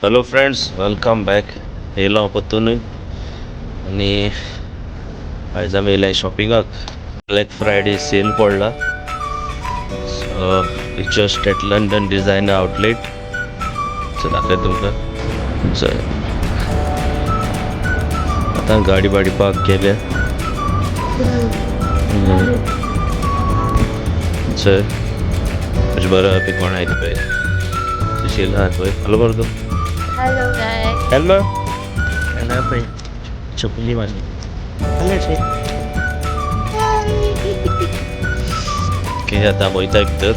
Hello friends, welcome back. येयलो हांव परतूनय आनी आयज आमी येयल्या शॉपिंगाक. ब्लॅक फ्रायडे सेल पडला. So just at London designer outlet. So दाखयता तुमकां. सो आतां गाडी बाडी पार्क केल्या. सर अशें बरें आहा कोण आयलें पळय, सुशील आहा पळय. हॅलो बरो. Hello guys. Hello. Hello पळय, चपली मारली. हॅलो. ओके, आतां वयता भितर.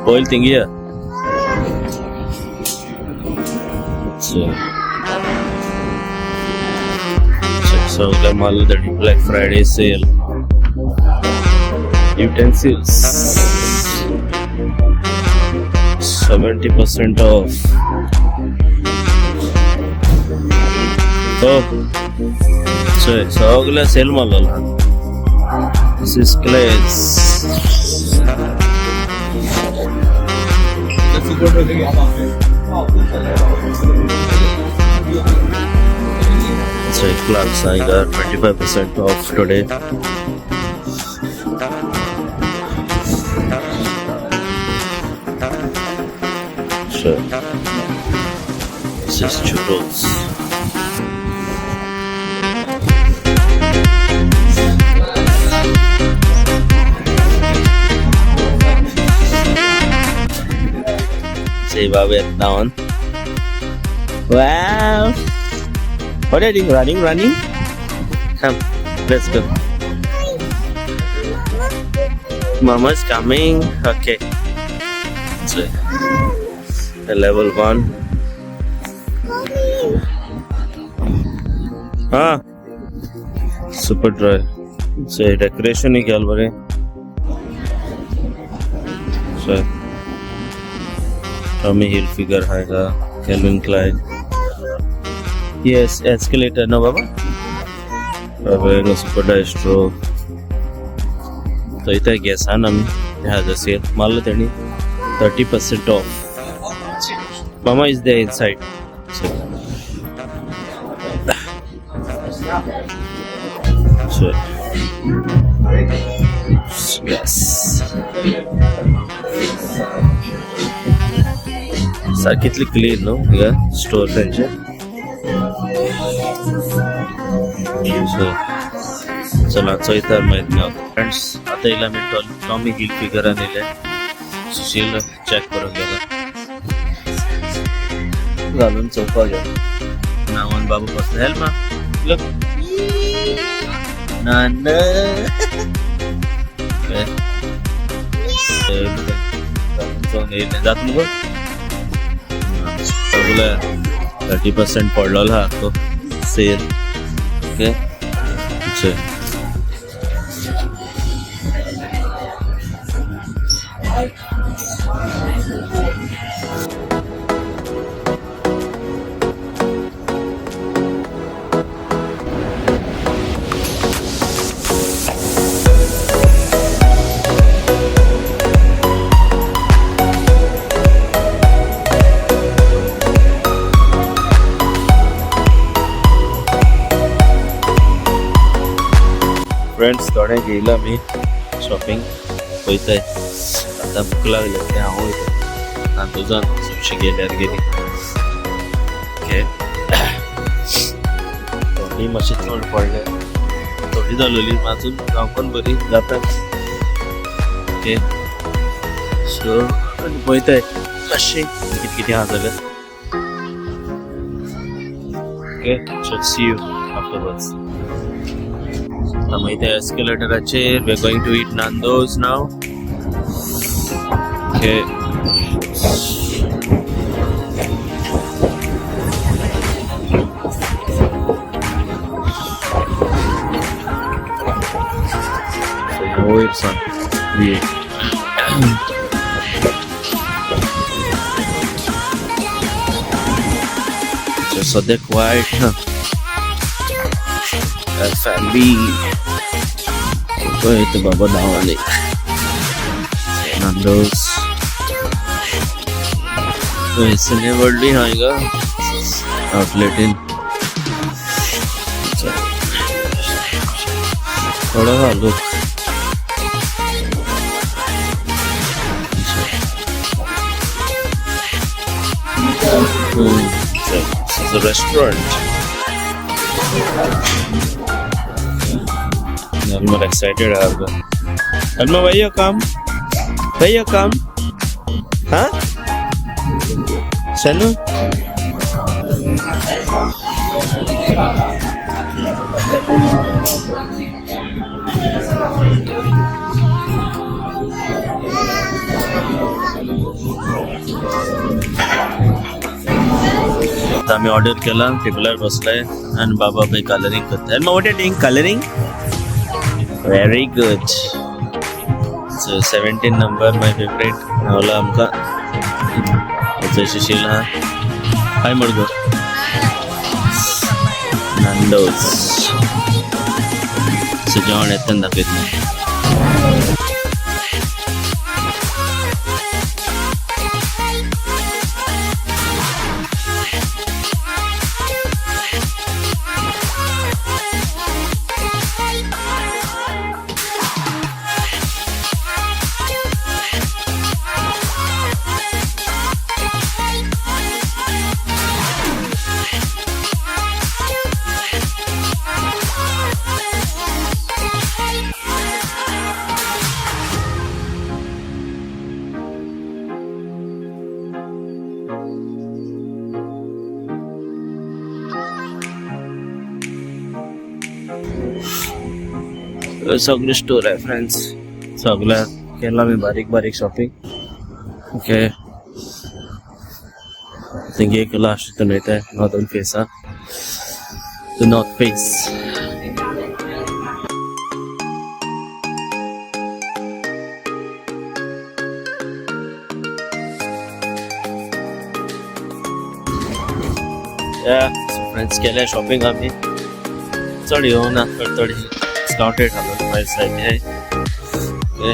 पयल थिंगी या. सगळे माल black Friday sale. Utensils 70% off. Oh, so सगळे सेल मारलेला. This is clays. So Clarks, I got 25% off today. So this is churros. Say Babu down. Wow. What are you doing? Running, running? Come, let's go. Mama's coming. Okay. So, the level 1. Ah, super dry. So decoration ही क्या बरे. So Tommy Hilfiger हैगा, Calvin Klein. Yes, escalator, no Baba? Baba, super distro. तो इथे गॅसान आमी ह्या sale मारलो तेणी 30% off. Mama is there inside. So yes, सारकी क्लीन न्हू हिंगा स्टोर तेंचे. सो चला चोयता मागीर फ्रेंड्स. आतां येयला आमी टॉमी हिल फिगरान येयले. सुशील चॅक करूंक गेला, घालून चोवपाक गेला. नांवान बाबू बसला. हेल्प मा लुक नाना चोवन येयलें जाता मुगो. सगळे 30% पडलेलो आहा तो सेल. ओके, फ्रेंड्स थोडें घेयला आमी शॉपिंग वयताय आतां. भूक लागल्या तें हांव वयता नांदोजान चडशी गेल्यार गेली. ओके, थंडी मातशी चड पडल्या, थंडी जालोली अजून गांवकन बरी जाता. ओके, सो पळयताय मातशें कितें कितें आहा जाल्यार. Okay, so see you afterwards. आमी इथे एस्केलेटराचेर. We are going to eat Nando's now. Okay, वयर सान सद्याक वायट ना. F&B. पळय बाबा धांवांनी Nando's. सिने वर्ल्डूय हा हिंगा आउटलेटीन थोडो हा लोक. This is a restaurant. I'm not excited. Alma, why you come? Why you come? Huh? Sanu? आता आम्ही ऑर्डर केला, टेबलार बसलाय आणि बाबा पळय कलरिंग करता. And what doing colouring? Very good. So 17 number my favourite गावला आमकां. सुशील हा हाय मडगो नांडोज. सो जेवण येता दाखयतले. सगळे स्टोर आहे फ्रेंड्स. सगळं केला मी बारीक बारीक शॉपिंग. ओके, थिंग एक लास्ट हितून वयता नॉर्दर्न फेसा, नॉर्थ फेस. फ्रेंड्स, केले शॉपिंग आम्ही. चड येवना, चड चड डिस्काउंटेड आलो प्रायस सारखे. ओके,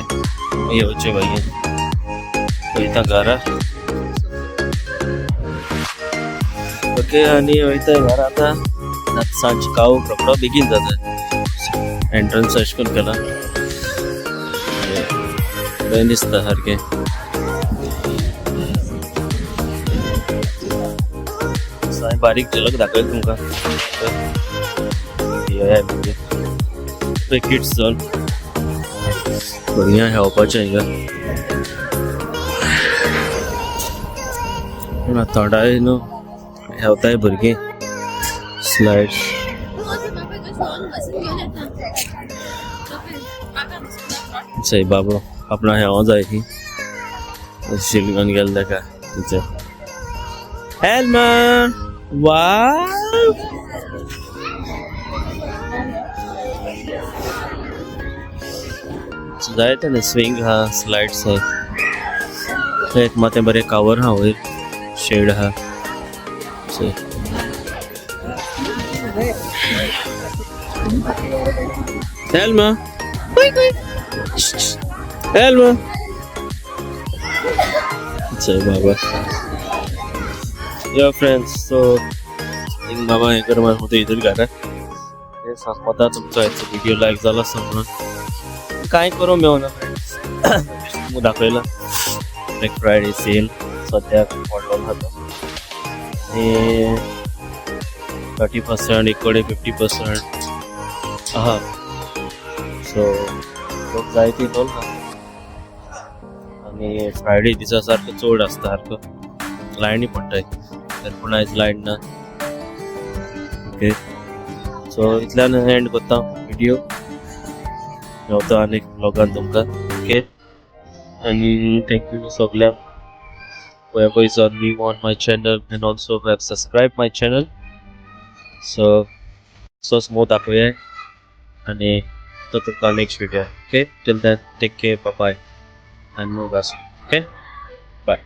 येवचे मागीर वयता घरा. ओके, आनी वयता घरा. आतां सांजचे काव रोकडो बेगीन जाता. एंट्रन्स अशें करून केला, बरें दिसता सारकें. हांवें बारीक झलक दाखयली तुमकां. मागीर किड्स झोन, भुरग्यांक खेळपाचें हिंगा. पूण थोडाय न्हू खेळताय भुरगीं स्लायड्स. सई बाबा आपणा खेळों जाय ती शिलगन गेले ताका तिचे. Elma! Wow! जायते न्ही स्विंग हा, स्लायड्स हा. थंय एक मातें बरें कावर हा, वयर शेड हा. Elma! Elma! चल बाबा. या फ्रेंड्स, सो थिंग बाबा हें कर होते इथून घरा. ते सांगता तुमचो आयचो व्हिडिओ लायक जाला आसा म्हणून. कांय करूंक मेळना फ्रेंड्स, तुमकां दाखयला ब्लॅक फ्रायडे सेल सद्याक पडलो आहा तो. आनी 30% एक कडेन, 50% आहा. सो लोक जायते चोल ना. आनी फ्रायडे दिसा सारको चड आसता, सारको लायनी पडटाय तर, पूण आयज लायन ना. ओके, सो इतल्यान एंड करता व्हिडिओ. मेवता आनी ब्लॉगान तुमकां. ओके, आनी thank you सगल्यांक whoever is on new on my channel and also who have subscribed my channel. So so smooth दाखोवया आनी तो तुमकां next video. Okay, till then take care, bye and move. Okay, bye.